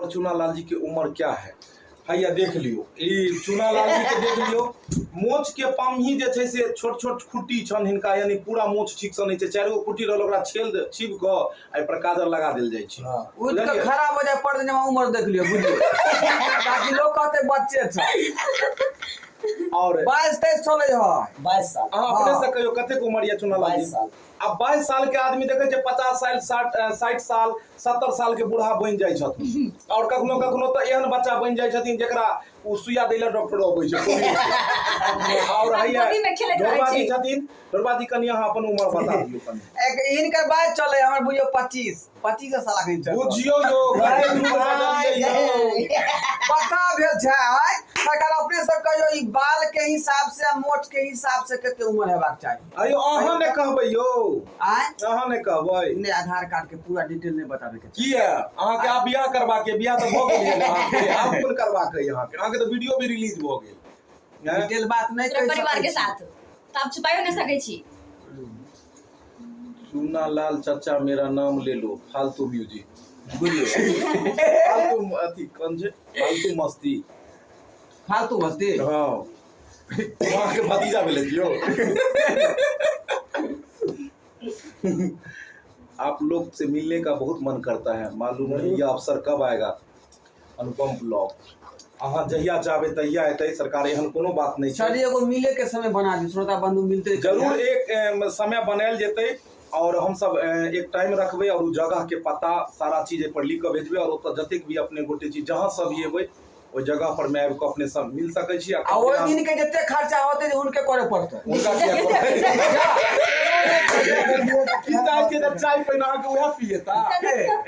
और चूना लाल जी के उम्र क्या है? हैया देख लियो, ई चूना लाल जी के देख लियो, मोछ के पामही जे छै से छोट छोट खुट्टी छन हिनका, यानी पूरा मोछ ठीक से नहीं छै, चारि गो खुट्टी रहल ओकरा छेल छीप कऽ एहि पर काजर लगा देल जाइ छै। हाँ, उठि कऽ खड़ा हो जाय पर दिन उम्र देख लियो, बुझियो ताकि लोग कहते बच्चे छै। और 22-23 चले है। 22 साल। अहाँ अपने से कहियो कतेक उम्र यऽ चूना लाल जी? 22 साल। आ 22 साल के आदमी देखे छै 50 साल, 60 साल, 70 साल के बूढ़ा बनि जाइ छथिन, और कखनो कखनो तऽ एहन बच्चा बनि जाइ छथिन जेकरा ओ सुइया दै लए डॉक्टर अबै छै। और हैया गोदी में खेलैत रहै ढोरबा जी छै। छथिन, ढोरबा जी कनि अहाँ अपन उम्र बता दियौ कनि। एक हिनकर बात चले हमर बुझियौ 25 साल अखन चल। बुझियौ यौ, घरे झूठ बजलियै यौ। पता भेल छै आइ, सरकार अपने सब कहियो ई बाल के हिसाब से आ मोट के हिसाब से कते उम्र हेबाक चाही? अयो अहाँ ने कहबै यौ। आँय? अहाँ ने कहबै। नहि, आधार कार्ड के पूरा डिटेल नहि बताबै के छै। किया? अहाँके आब बियाह करबाक ये, बियाह तऽ भऽ गेल ये ने अहाँके, आब कोन करबाक ये अहाँके? अहाँके तऽ वीडियो भी रिलीज भऽ गेल। हैं? डिटेल बात नहि पूरा कहि परिवार सकै के छी। साथ तऽ आब छुपाइयो नहि सकै छी। चूना लाल चाचा मेरा नाम ले लो, फालतू म्यूजिक। बुझलियै? फालतू अथी कोन छै? फालतू मस्ती। फालतू मस्ती? हँ। अहाँके भतीजा भेलै यौ। आप लोग से मिलने का बहुत मन करता है, मालूम नहीं यह अवसर कब आएगा। अनुपम ब्लॉग, अहाँ जहिया चाहबै तहिया एतै सरकार, एहन कोनो बात नहि छै। चलिए एगो मिले के समय बना दी, श्रोता बंधु मिलते जरूर एक समय बनायल जेतै और हमसब एक टाइम रखबै और उ जगह के पता सारा चीज एहि पर लिख कऽ भेजबै और ओतऽ जतेक भी अपने गोटे छी जहाँ सब भी एबै ओहि जगह पर मे आबि कऽ अपने सब मिल सकै छी। आ ओहि दिन के जते खर्चा होतै जे हुनके करे पड़तै। हुनका किया करतै? की चाहै छियै तऽ चाय पानि अहाँके उएह पिएता?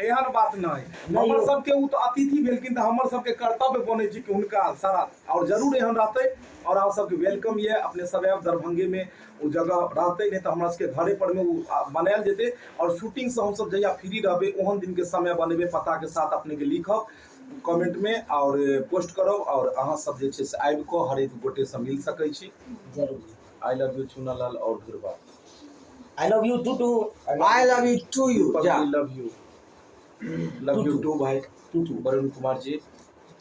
एहन बात नहि, हमर सबके ओ तऽ अतिथि भेलखिन तऽ हमर सबके कर्तव्य बनै छै कि हुनका सारा, और जरूर एहन रहतै और अहाँ सबके welcome यऽ, अपने सब आयब, दरभंगे मे ओ जगह रहतै, नहि तऽ हमरा सबके घरे पर मे ओ बनायल जेतै और शूटिंग से हमसब जहिया फ्री रहबै ओहन दिन के समय बनेबै, पता के साथ अपने के लिखब कमेंट में और पोस्ट करब और अहाँ सब जे छै से आबि कऽ हरेक गोटे से मिल सकै छी। जरूर। I love you Chuna Lal और Dhurba. I love you too too. I love you too you. जा। Love U, love U to भाई, टू टू। वरुण कुमार जी,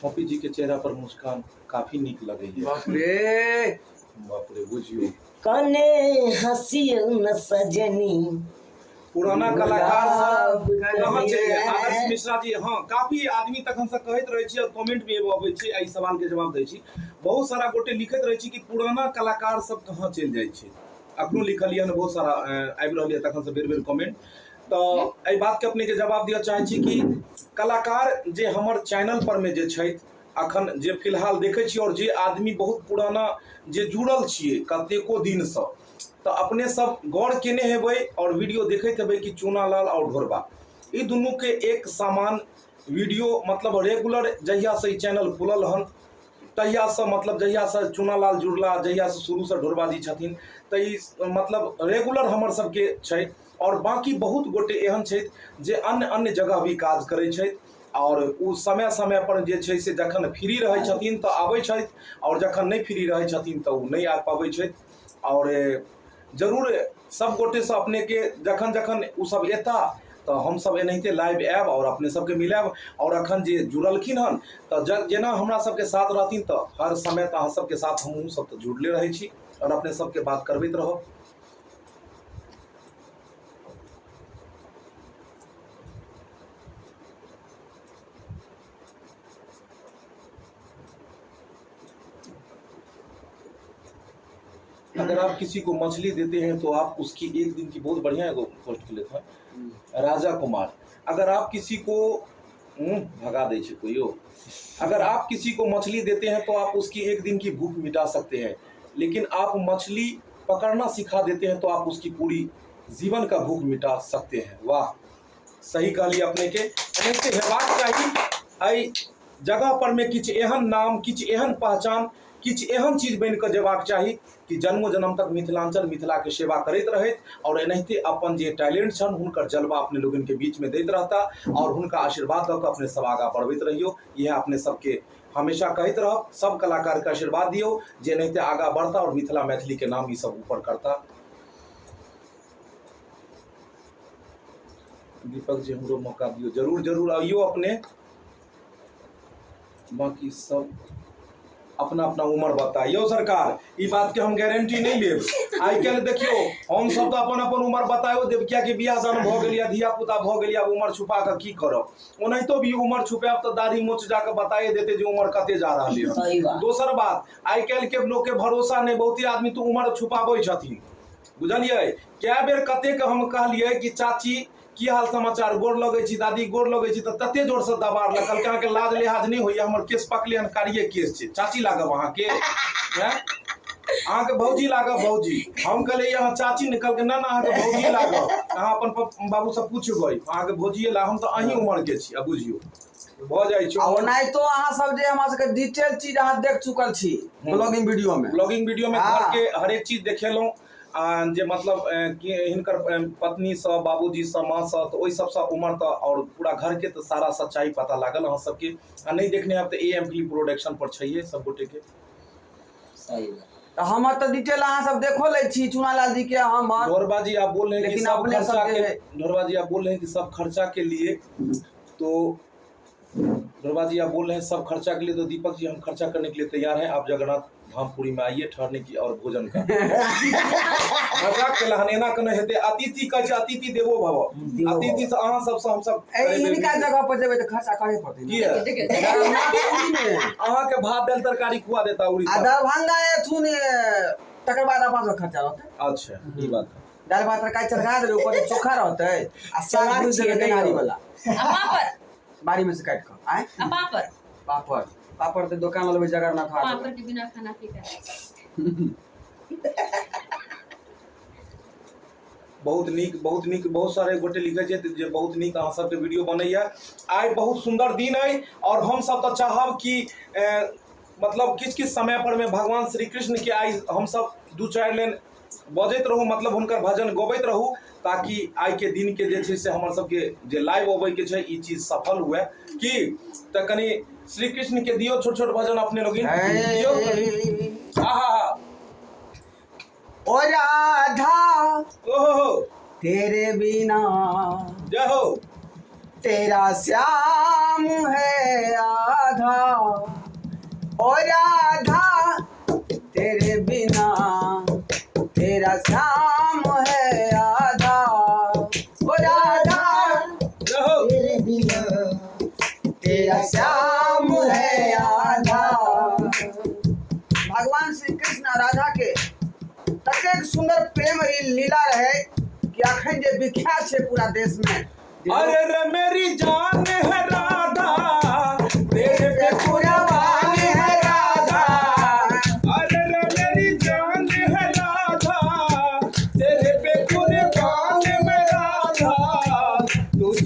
पप्पी जी के चेहरा पर मुस्कान काफी नीक लगैया। बाप रे बाप रे, बुझियौ। कने हंसियौ न सजनी। पुराना कलाकार सब कहाँ चलि गेल? आदर्श मिश्रा जी, हाँ काफी आदमी तक हमसब कहैत रहै छी और कमेंट भी एगो अबै छै, एहि सवाल के जवाब दै छी। बहुत सारा गोटे लिखैत रहै छी कि पुराना कलाकार सब कहाँ चलि जाइ छै। अखनो लिखलियै हन, बहुत सारा आबि रहल यऽ तखन से बेर बेर कमेंट। तऽ एहि बात के अपने के जवाब दिअ चाहै छी कि कलाकार जे हमर चैनल पर में जे छथि अखन जे फिलहाल देखै छी और जे आदमी बहुत पुराना जे जुड़ल छियै कतेको दिनसँ, तऽ अपने सब गौर केने हेबै और वीडियो देखैत हेबै कि चूना लाल और ढोरबा ई दुनू के एक समान वीडियो, मतलब रेगुलर जहिया से ई चैनल खुलल हन तहिया से, मतलब जहिया से चूना लाल जुड़ला, जहिया से शुरू से ढोरबा जी छथिन, तऽ ई मतलब रेगुलर हमर सबके छै। और बाकी बहुत गोटे एहन छथि जे अन्य अन्य जगह भी काज करै छथि और ओ समय समय पर जे छै से जखन फ्री रहै छथिन तऽ आबै छथि और जखन नहि फ्री रहै छथिन तऽ ओ नहि आबि पाबै छथि। और जरूर सब गोटेसँ अपनेके जखन जखन ओ सब एता तऽ हमसब एनाहिते लाइव आयब और अपने सबके मिलायब। और अखन जे जुड़लखिन हन तऽ जेना हमरा सबके साथ रहथिन तऽ हर समय तऽ अहाँ सबके साथ हमहूँ सब तऽ जुड़ले रहै छी और अपने सबके बात करबैत रहब। अगर आप किसी को मछली देते हैं तो आप उसकी एक दिन की, बहुत बढ़िया एगो पोस्ट के था राजा कुमार, अगर आप किसी को भगा दे छै कोई, अगर आप किसी को मछली देते हैं तो आप उसकी एक दिन की भूख मिटा सकते हैं, लेकिन आप मछली पकड़ना सिखा देते हैं तो आप उसकी पूरी जीवन का भूख मिटा सकते हैं। वाह, सही कहलिए अपने के। एनाहिते हेबाक चाही। एहि जगह पर में किछु एहन नाम, किछु एहन पहचान, किछु एहन चीज बनि कऽ जेबाक चाही कि जन्मो जन्म तक मिथिलांचल मिथिला के सेवा करैत रहैत और एनाहिते अपन जे टैलेंट छनि हुनकर जलवा अपने लोगन के बीच में दैत रहता और हुनका आशीर्वाद दऽ कऽ अपने सब आगाँ बढ़बैत रहियौ। इएह अपने सबके हमेशा कहैत रहब। सब कलाकार के आशीर्वाद दियौ जे एनाहिते आगाँ बढ़ता और मिथिला मैथिली के नाम ई सब ऊपर करता। दीपक जी हमरो मौका दियौ, जरूर जरूर आइयो अपने। बाकी सब अपना अपना उम्र बताइयो सरकार, ई बात के हम गारंटी नहीं लेब। आइ काल्हि देखियो हम सब तऽ अपन अपन उम्र बतायो देब, कियाकि बियाह दान भऽ गेल या धिया पुता भऽ गेल, आब उम्र छुपा कऽ की करब। ओनाहितो भी उम्र छुपायब तऽ दाढ़ी मोछ जाकऽ बताए देते जे उम्र कते जा रहल है। सही बात। दोसर बात, आइ काल्हि के लोक के भरोसा नहि, बहुते आदमी तऽ उम्र छुपाबै छथिन, बुझलियै। कए बेर कतेक हम कहलियै कि चाची की हाल समाचार, गोर लगै छी दादी, गोर लगै छी, तऽ तते जोरसँ दबाड़लक, कहलकै अहाँके लाज लिहाज नहि होइए, हमर केस पकले हन, कारिये केस छै, चाची लागब अहाँके, हैं अहाँके भौजी लागब भौजी। हम कहलियै अहाँ चाची ने, कहलकै ना ना अहाँके भौजी लागब, अहाँ अपन बाबूसँ पुछबै, अहाँके भौजिए लाग, हम तऽ अहीं उमरके छी। आ बुझियौ भऽ जाइ छै। आ ओनाहितो अहाँ सब जे हमरा सबके डिटेल चीज अहाँ देख चुकल छी ब्लॉगिंग वीडियो में, ब्लॉगिंग वीडियो में घर के हरेक चीज देखेलहुँ, आ जे मतलब कि हिनकर पत्नीसँ, बाबूजीसँ, माँसँ, तऽ ओहि सबसँ उमर तऽ आओर पूरा घरके तऽ सारा सच्चाई पता लागल अहाँ सबके। आ नहि देखने हैब तऽ ए एम फिल्म प्रोडक्शन पर छैहे सब गोटेके। सही बात। तऽ हमर तऽ डिटेल अहाँ सब देखो लै छी चुनालाल जी के हमर। ढोरबा जी आप बोल रहे हैं कि लेकिन सब अपने खर्चा सब के जे ढोरबा जी आप बोल रहे हैं कि सब खर्चा के लिए, तो ढोरबा जी आप बोल रहे हैं सब खर्चा के लिए, तो दीपक जी हम खर्चा करने के लिए तैयार हैं, आप जगन्नाथ धामपुरी में आइए ठहरने की और भोजन का। मजाक के लहन एना केने हेतै, अतिथि कहै छै अतिथि देवो भव, देवो भव। अतिथि से अहाँ सबसँ हमसब ए हिनका जगह पर जेबै तऽ खर्चा करे पड़तै। की है? देखियौ जगन्नाथपुरी मे अहाँके भात दालि तरकारी खुआ देता आ उड़ीसा। दरभंगा एथुन तकर बाद अपन सब खर्चा रहतै। अच्छा ई बात। दालि भात तरकारी चढ़ा देबै, ऊपर से चोखा रहतै आ साग चना भूजि देबै छियै, गेनहारी नहि वाला। आ पापड़, बाड़ी में से काटि कऽ आँय आ पापड़, पापड़, पापड़ तऽ दोकान लेबै जगरनाथ हाट। पापड़ के बिना खाना की करै। बहुत नीक, बहुत नीक। बहुत सारे गोटे लिखै छथि जे बहुत नीक अहाँ सबके वीडियो बनैया। आइ बहुत सुन्दर दिन अइ और हम सब तऽ चाहब कि मतलब किछु किछु समय पर में भगवान श्री कृष्ण के आइ हम सब 2-4 लाइन बजैत रहू, मतलब हुनकर भजन गबैत रहू, ताकि आइ के दिन के जे छै से हमर सबके जे लाइव अबै के छै ई चीज सफल हुए। की तऽ कनि श्री कृष्ण के दियौ छोट छोट भजन अपने लोगिन दियौ। आहा हा। ओ राधा ओहो तेरे बिना जय हो, तेरा श्याम है आधा, ओ राधा तेरे बिना तेरा श्याम है आधा, ओ राधा जय हो, तेरे बिना तेरा श्याम है आधा। भगवान श्री कृष्ण आ राधा के ततेक सुंदर प्रेम लीला रहे कि अखन जे विख्यात छै पूरा देश में। अरे रे मेरी जान है राधा, तेरे पे कुर्बान है राधा, अरे रे मेरी जान है राधा, तेरे पे कुर्बान मैं राधा, तुझ